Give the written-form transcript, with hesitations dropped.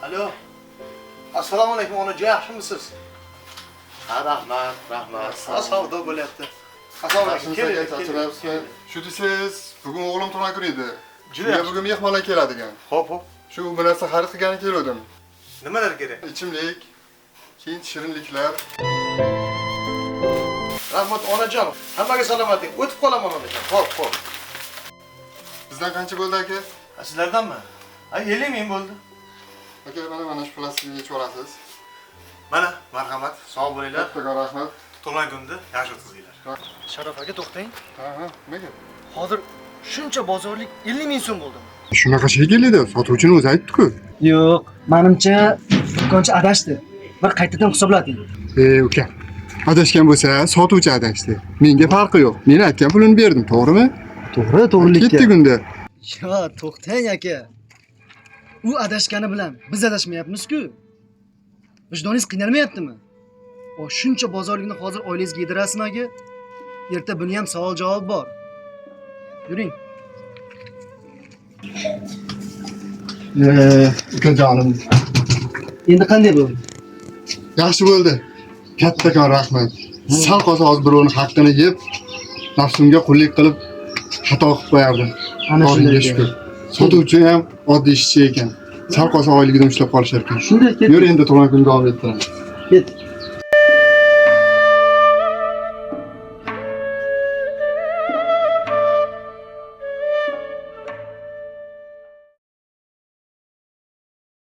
Alo. Assalomu alaykum onajon, yaxshimisiz? Ha, rahmat, rahmat. Ha, savdo bo'lyapti. Assalomu alaykum. Yaxshimisiz aka, Keling, keling. charchayapsizmi? Shu desangiz, bugun o'g'lim tug'ilgan kun edi. Juda Juda yaxshi. Bugun mehmonlar keladigan. Xo'p, xo'p. Shu bir narsa xarid qilgani kelgandim. Nimalar kerak? Ichimlik, keyin shirinliklar. Rahmat onajon. Hammaga salomatlik. O'tib qolaman onajon. Xo'p, xo'p. Bizdan qancha bo'ldi aka? Ha, sizlardanmi? Ha, 50 ming bo'ldi. Aka, mana shu plastikni yechib olasiz. Mana, marhamat. Sog' bo'linglar. Kattakon rahmat. Tug'ilgan kunni yaxshi o'tkazinglar. Sharof aka, to'xtang. Ha, nimaga? Hozir shuncha bozorlik 50 ming so'm bo'ldi. Shunaqa shekilli edi. Sotuvchini o'zi aytdi-ku. Yo'q, menimcha do'konchi adashdi. Bir qaytadan hisoblating. Ey uka, adashgan bo'lsa, sotuvchi adashdi. Menga farqi yo'q. Men aytgan pulini berdim, to'g'rimi? To'g'ri, to'g'rilikka. Ketdik unda. Yo, to'xtang aka. U adashgani bilan biz adashmayapmiz-ku. Vijdoningiz qiynalmayaptimi? O shuncha bozorlikni hozir oilangizga yedirasizmi aka? Erta buni ham savol javob bor. Yuring. Ukajonim. Endi qanday bo'ldi? Yaxshi bo'ldi. Kattakon rahmat. Sal qolsa hozir birovning haqqini yeb, nafsimga qullik qilib xato qilib qo'yardim. Ana Allohga shunday. shukur. Sotuvchi ham oddiy ishchi ekan. Sal qolsa oyligidan ushlab qolishar ekan. Shunday Yur endi tug'ilgan kunni davom ettiramiz. Ket.